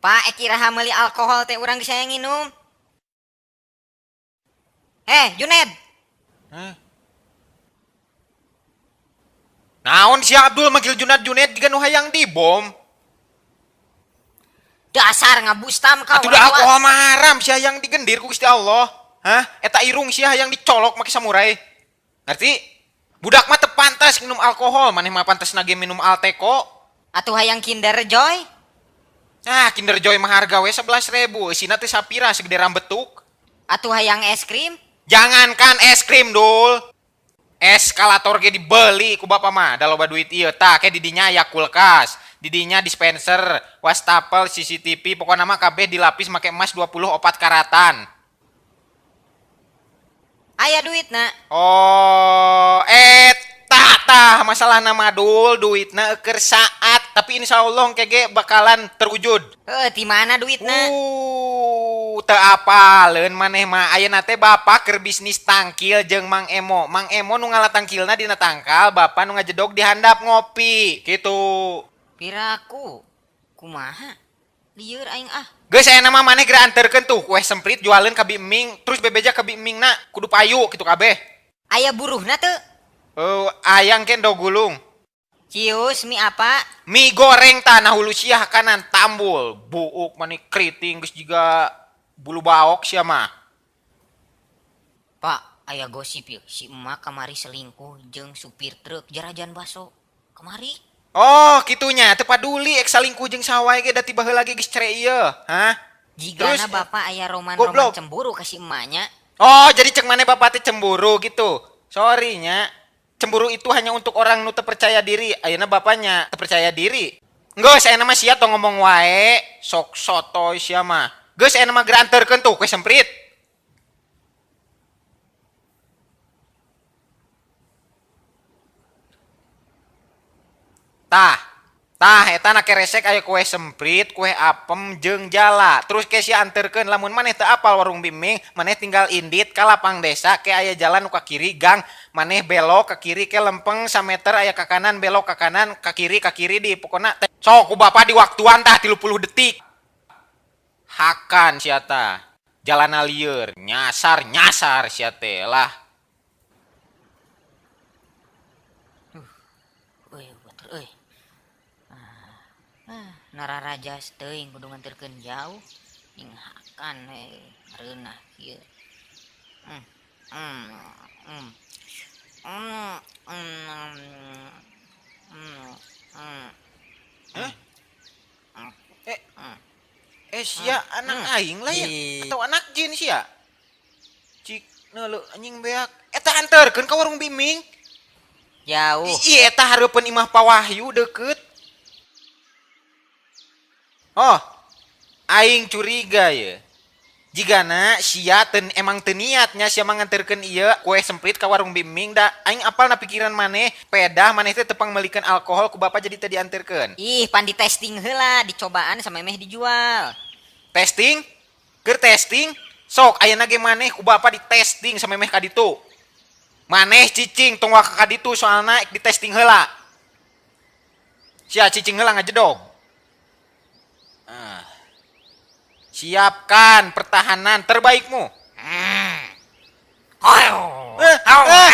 Pak, iraha meuli alkohol teh, urang geus hayang nginum. Eh, Juned. Hah? Naon sia Abdul manggil Junad Juned jiga nu hayang dibom? Dasar ngabustam kau. Atuh da alkohol mah haram, sia hayang digendir ku Gusti Allah. Hah? Eta irung sia hayang dicolok make samurai. Ngerti? Budak mah teu pantas minum alkohol, maneh mah pantas nage minum Alteco. Atuh hayang Kinder Joy. Ah, Kinder Joy mah harga we 11.000, eusina teh sapira segede rambetuk. Atuh hayang es krim. Jangankan es krim, Dul. Eskalator ge dibeli ku bapa mah, da loba duit ieu. Tah, ke didinya aya kulkas, didinya dispenser, wastafel, CCTV, pokona mah kabeh dilapis make emas 24 karatan. Aya duitna. Oh, eta tah masalahna mah, Dul, duitna keur saat, tapi insyaallah engke ge bakalan terwujud. Heuh, di mana duitna? Teu apaleun maneh mah. Ayeuna teh bapak keur bisnis tangkil jeung Mang Emo. Mang Emo nu ngala tangkilna dina tangkal, bapak nu ngajedog di handap ngopi. Kitu. Piraku. Kumaha? Lieur aing ah. Geus ayeuna mah maneh geura anterkeun tuh kue semprit jualeun ka Biming, terus bebeja ka Bimingna kudu payu kitu kabeh. Aya buruhna teu? Ayang ke endog gulung. Cius mie apa? Mie goreng tanah hulu sia kanan tambul. Buuk mani keriting geus jiga bulu baok sia mah. Pak, aya gosip yeuh, si emak kamari selingkuh jeung supir truk jarajan baso. Kamari? Oh, kitunya teu paduli ek salingkuh jeung saha wae ge da ti baheula ge geus cere ieu. Hah? Jigana Terus, bapak aya roman-roman goblok. Cemburu ka si emaknya. Oh, jadi cek maneh bapak teh cemburu gitu. Sorry nya. Cemburu itu hanya untuk orang nu teu percaya diri. Ayeuna bapaknya teu percaya diri. Geus ayeuna mah sia tong ngomong wae, sok sotoy sia mah. Geus ayeuna mah geura anterkeun tuh kue semprit. Tah, tah eta na keresek aya kue semprit, kue apem jeung jala. Terus ke sia anterkeun lamun maneh teu apal warung Biming, maneh tinggal indit ka lapang desa ke aya jalan nu ka kiri gang, maneh belok ke kiri ke lempeng sameter aya ka kanan belok ka kanan ka kiri di pokona teh. Sok ku bapa di waktuan tah 30 detik. Hakan sia tah. Jalana lieur, nyasar-nyasar sia teh lah. Euy, batur euy. Ah, nararajas teuing kudu nganterkeun jauh. Ning hakan we reunah kieu. Hah? Sia anak aing lah ya? Atau anak jin sia? Cik neuleuh anjing beak. Eta anterkeun ka warung Biming. Jauh. Iya, eta hareupeun imah Pak Wahyu deket. Oh, aing curiga ya. Jigana sia ten, emang teu niatnya sia mah nganterkeun ieu kue semprit ka warung Biming da aing apal na pikiran maneh, pedah maneh teh tepang meulikeun alkohol ku bapak jadi teu dianterkeun. Ih, pan di testing heula, dicobaan samemeh dijual. Testing? Keur testing? Sok ayeuna ge maneh ku bapak di testing samemeh ka ditu. Maneh cicing tong waka ka ditu soalna di testing heula. Sia cicing heula ngajedog. Ah. Siapkan pertahanan terbaikmu. Ampun, ampun.